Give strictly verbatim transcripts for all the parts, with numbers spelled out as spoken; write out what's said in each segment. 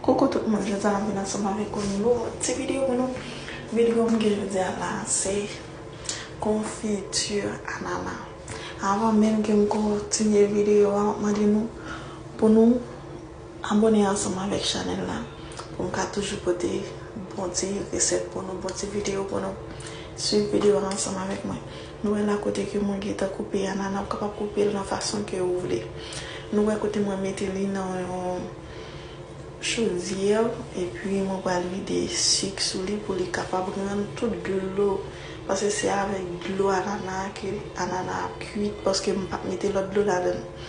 Koukou tout moun, jodi a m vin ansanm avèk yon nouvo ti videyo pou nou. Videyo m gen jodi a la se konfiti anana. Avan menm ke m kontinye videyo a, m ap mande nou pou nou abòne ansanm avèk chanèl la pou m ka toujou pote bon ti resèt pou nou, bon ti videyo pou nou. Swiv videyo a ansanm avèk mwen. Nou wè la kote ke mwen gentan koupe anana, ou kapab koupe l nan fason ke ou vle. Nou wè kote mwen mete li nan yon chodyè, epi mwen pral vide sik sou li pou li kapab rann tout dlo, paske se avèk dlo anana ke anana ap kwit, paske m p ap mete lòt dlo ladan l.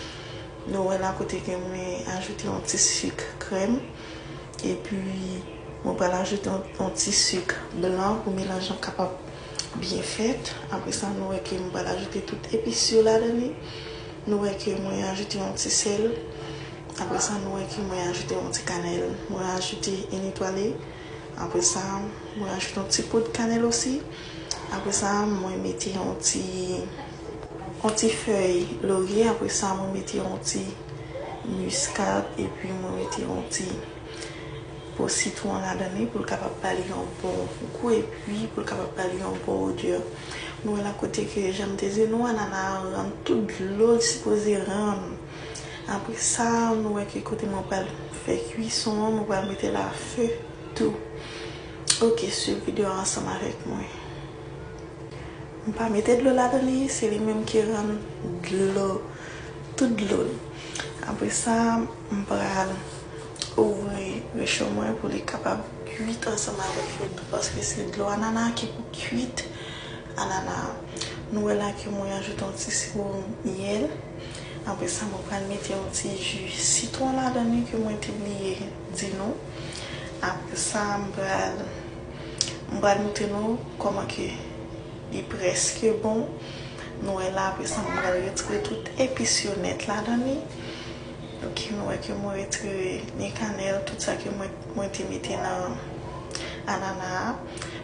Nou wè la kote ke mwen ajoute yon ti sik krèm, epi mwen pral ajoute yon, yon ti sik blan pou melanj lan kapab byen fèt. Apre sa, nou wè ke mwen pral ajoute tout epis yo ladan li. Nou wè ke mwen ajoute yon ti sèl. Apre sa, nou wè ke mwen ajoute yon ti kanèl. Mwen ajoute enetwale. Apre sa, mwen ajoute yon ti poud kanèl osi. Apre sa, mwen mete yon ti, yon ti fèy lorye. Apre sa, mwen mete yon ti miskad. Epi, mwen mete yon ti po sitwon ladan li pou l kapab ba li yon bon gou epi pou l kapab ba li yon bon odè. Nou wè la kote ke jan m te di nou, anana a rann tout dlo l sipoze rann. Apre sa, nou wè ke kote mwen pral fè kwison an, mwen pral mete l a fe tou. Oke, swiv videyo a ansanm avèk mwen. M pa mete dlo ladan li, se li menm ki rann dlo, tout dlo l. Apre sa, m pral ouvri recho mwen pou li kapab kwit ansanm avèk yo tou, paske se dlo anana ki pou kwit anana a. Nou wè la ke mwen ajoute yon ti siwo myèl. Apre sa, mwen pral mete yon ti ji sitwon ladan li ke mwen te bliye di nou. Apre sa, m pral, m pral montre nou kòman ke li prèske bon. Nou wè la, apre sa, mwen pral retire tout epis yo nèt ladan li. Ok, nou wè ke mwen retire ni kanèl, tout sa ke mwen, mwen te mete nan anana a.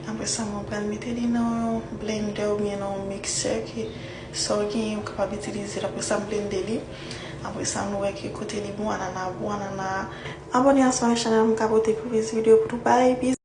Apre sa, mwen pral mete li nan yon blendè oubyen nan yon miksè, ke sa w genyen, ou kapab itilize l. Apre sa, m blende li. Apre sa, nou wè ke kote li bon, anana bon, anana. Abòne ansanm avèk chanèl, m ka pote plis videyo pou nou. Bye, peace.